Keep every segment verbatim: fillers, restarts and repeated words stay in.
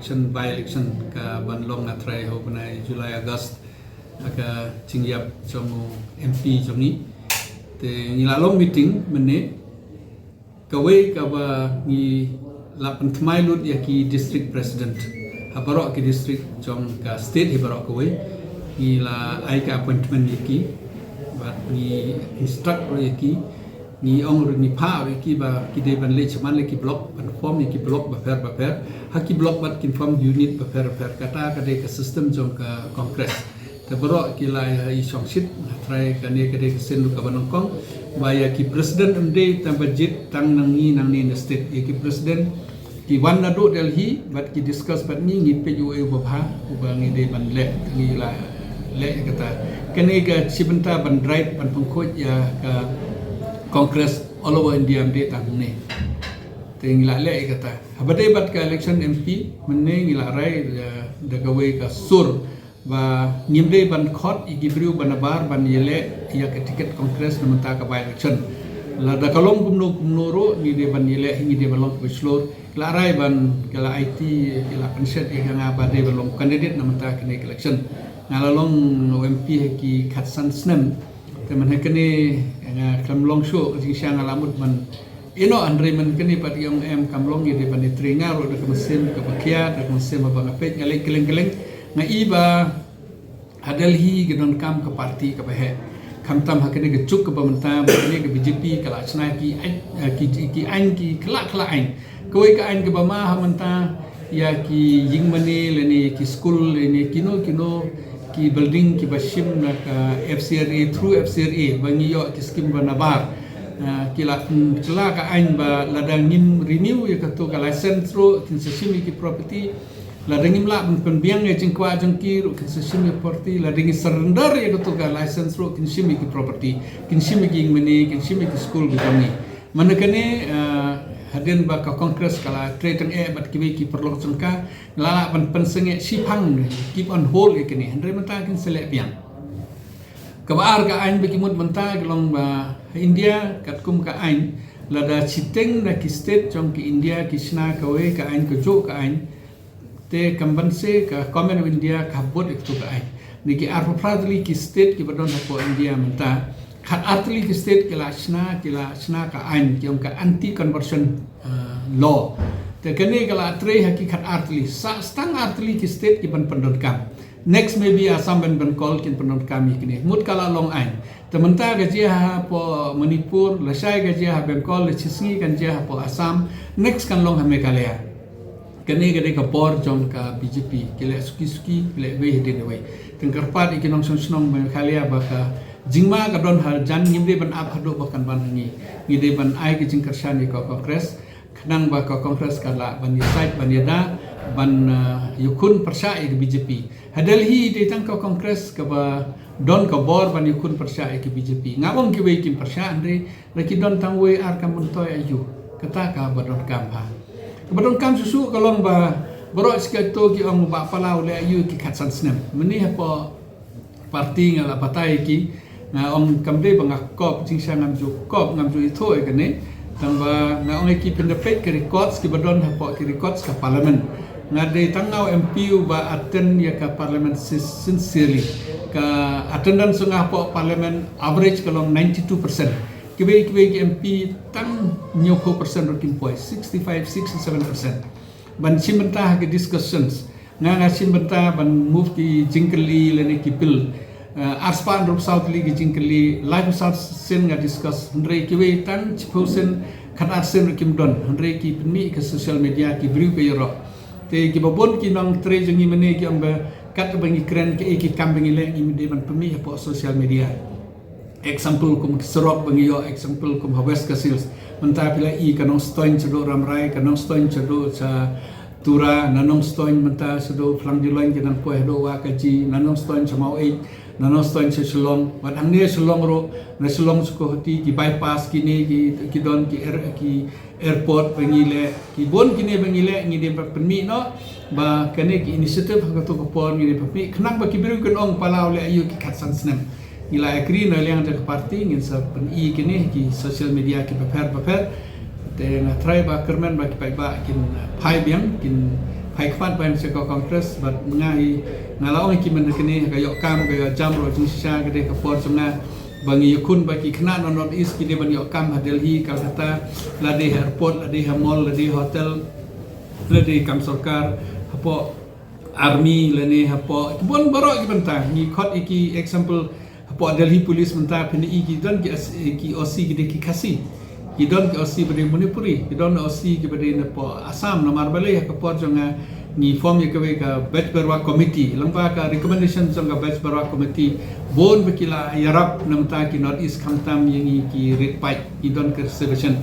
election, by election ka ban long nga trai ha u bnai July August, ha ka jingïap jong u M P jong ngi. Te ngi la long meeting mynne. Kawei kaba ngi la pynthymmai lut ïa ki district president ha baroh ki district jong ka state hi baroh kawei. Ngi la ai ka appointment ïa ki bad ngi instruct ruh ïa ki. Ngi ong ruh, ngi phah ruh ïa ki ba ki dei ban leit shaman leh ki block, ban form ïa ki block bapher bapher. Ha ki block bad kin form unit bapher bapher. Kata ka dei ka system jong ka Congress. Te baroh ki la ïa i shongshit, nga trai kane ka dei ka sien ruh kaba nyngkong ba ïa ki president ym dei tang ba jied tang nangne nangne na state. Ïa ki president ki wan naduh Delhi bad ki discuss bad ngi, ngi peit uei uba bha uba ngi dei ban leh, ngi la leh ïa kata. Kane ka shi bynta ban drive, ban pynkhuid ïa ka Congress all over India, ym dei tang hangne. Te ngi la leh ïa kata. Haba dei bad ka election M P mynne, ngi la rai da, da kawei ka sur ba ngim dei ban khot ïa ki briew ba nabar ban ïaleh ïa ka ticket Congress na mynta ka by election. Lada ka long kumno kumno ruh ngi dei ban ïaleh, ngi dei ban long kaba shlur. Ki la rai ban, ki la aiti, ki la pynshet ïa ka nga ba dei ban long candidate na mynta kane ka election. Nga la long M P ha ki khatsan snem. Te mynta kane nga khlem long shuh ka jingshisha, nga la mut ban ïehnoh, hynrei mynta kane pat ki ong em, kam long, ngi dei ban ïatrei, nga ruh da ka mynsiem kaba khia, da ka mynsiem ba nga peit, nga leit kylleng kylleng. Nga i ba ha Delhi ka donkam ka party kaba heh. Khamtam ha kane ka juk kaba mynta, ba kane ka B J P ka la shna ki ai-, eh, ki, ki aiñ, ki khlak khlak aiñ. Kawei ka aiñ kaba ma ha mynta ïa ki ïing mane lane ki skul lane kino kino ki building kiba shim na ka F C R A, through F C R A, ba ngi ïoh ki skim ba nabar. Ah, ki la, mm, kylla ka aiñ ba lada ngim renew ïa kato ka license ruh kin sa shim ïa ki property. Lada ngim lah ban pynbiang ïa jingkwah jong ki ruh kin sa shim ïa property. Lada ngi surrender ïa kato ka license ruh kin shim ïa ki property, kin shim ïa ki ïing mane, kin shim ïa ki skul ki jong ngi. Mynta kane, eh, hadien ba ka Congress ka la trei tang eh bad kiwei ki paralok jong ka, la lah ban pynsangeh shiphang, keep on hold ïa kane. Hynrei mynta kin sa leh biang. Kaba ar ka aiñ ba ki mut mynta ka long ba ha India katkum ka aiñ, lada shiteng na ki state jong ka India ki shna kawei ka aiñ, kajuh ka aiñ, te kam banse ka Government of India ka bud ïa kato ka aiñ. Ni ki arphew phra tylli ki state kiba don hapoh India mynta, khat ar tylli ki state ki la shna, ki la shna ka aiñ, ki ong ka anti conversion, uh, law. Te kane ka la trei ha ki khat ar tylli, sa tang ar tylli ki state ki ban pyndonkam. Next maybe Assam bad Bengal kin pyndonkam ïa kine. Mut ka la long aiñ. Te mynta ka jia hapoh Manipur, lashai ka jia ha Bengal, la shisngi kan jia hapoh Assam, next kan long ha Meghalaya. Kane ka dei ka bor jong ka B J P, ki leh suki suki, ki leh wei hadien wei. Te nga kyrpad ïa ki nongshong shnong Meghalaya ba ka jingma ka don ha jan, ngim dei ban ap haduh ba kan wan ha ngi. Ngi dei ban ai ka jingkyrshan ïa ka Congress, khnang ba ka Congress ka lah ban ïasaid, ban ïada, ban, uh, ïakhun pyrshah ïa ka B J P. Ha Delhi dei tang ka Congress kaba don ka bor ban ïakhun pyrshah ïa ka B J P. Nga ong kiwei kim pyrshah, hynrei lada ki don tang wei ar kam myntoi, aiu. Kata kaba donkam ha. Kaba donkam shuh shuh ka long ba baroh shi kato ki ong ba palau leh aiu ki khatsan snem. Mynne hapoh party nga la batai ïa ki, nga ong kam dei ba nga kop, jingshisha ngam ju kop, ngam ju ithuh ïa kane. Tang ba nga ong ïa ki, phin da peit ki records kiba don hapoh ki records ka parliament. Nga dei tang nga u M P uba attend ïa ka parliament si-, sincerely. Ka attendance jong nga hapoh parliament average ka long ninety-two percent. Kiwei kiwei ki M P tang hynñiewphew percent ruh kim poi, sixty-five, sixty-seven percent. Ban shim bynta ha ki discussions. Nga, nga shim bynta ban move ki jingkylli lane ki bill. Uh, arspah hynriewphew saw tylli ki jingkylli, laiphew saw sien nga discuss, hynrei kiwei tang shiphew sien, khat ar sien ruh kim don, hynrei ki pynmih ka social media, ki briew ka ïaroh. Te kiba bun ki nongtrei jong ngi mynne ki ong ba katba ngi kren, kaei ki kam ba ngi leh, ngi dei ban pynmih hapoh social media. Example kum ki surok ba ngi ïoh, example kum ha West Khasi Hills. Mynta phi la i ka Nongstoiñ shaduh Rambrai, ka Nongstoiñ shaduh sha Tura, na Nongstoiñ mynta shaduh Phlangdiloiñ ki nang poi haduh Wahkaji, na Nongstoiñ sha Maweit, na Nongstoiñ sha Shillong. Bad hangne Shillong ruh, na Shillong sha Guwahati, ki bypass kine ki, ki don ki air, ki airport ba ngi leh, ki bun kine ba ngi leh, ngi dei ban pynmih noh, ba kane ki initiative ha kato ka por ngi dei ban pynmih, khnang ba ki briew kin ong palau leh aiu ki khatsan snem. Ngi la agree na liang jong ka party, ngin sa pyni kine ki social media kiba pher bapher. Te nga try ba kyrmen ba ki paidbah kin phai biang, kin Hai khmat ban sha ka Congress bad nga hi nga la ong ki mynta kane ka ïoh kam ka ïoh jam ro jong shisha ka dei ka por jong nga ba ngi ïakhun ba ki khynnah na North East ki dei ban ïoh kam ha Delhi, Calcutta, la dei ha airport, la dei ha mall, la dei hotel, la dei kam sorkar, hapoh army, la dei hapoh ki bun baroh ki bynta. Ngi khot ïa ki example hapoh Delhi Police mynta phin i ki don ki, ki O C ki dei ki Khasi. Ki don ki O C ba dei Manipuri, ki don O C ki ba dei na poh Assam, namar balei ha ka por jong nga ngi form ïa kawei ka Bajbarwa Committee. Lyngba ka recommendation jong ka Bajbarwa Committee bun ba ki la ïarap na mynta ki North East khamtam ïa ngi ki rit paid ki don ka reservation.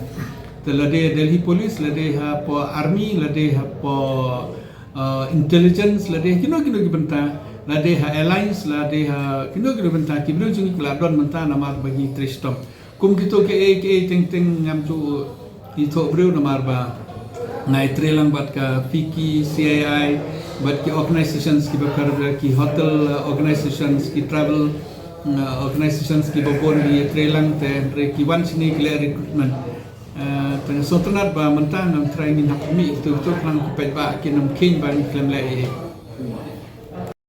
Te la dei Delhi Police, la dei hapoh army, la dei hapoh uh, intelligence, la dei kino kino ki bynta, la dei ha airlines, la dei ha kino kino bynta, ki briew jong ngi ki la don mynta namar ba ngi trei shitom. Kum kito kiei kiei teng teng ngam ju ithuh briew namar ba nga ïatrei lang bad ka FICCI, bad ki organizations ki ba pher, ki hotel, uh, organizations, ki travel, uh, organizations ki ba bun ngi ïatrei lang te hynrei ki wan shane ki leh recruitment. Uh, te nga sngewtynnat ba mynta ngam trai ngin hap mih kito kito khnang ki paidbah kin ym kheiñ ba ngi khlem leh ei ei.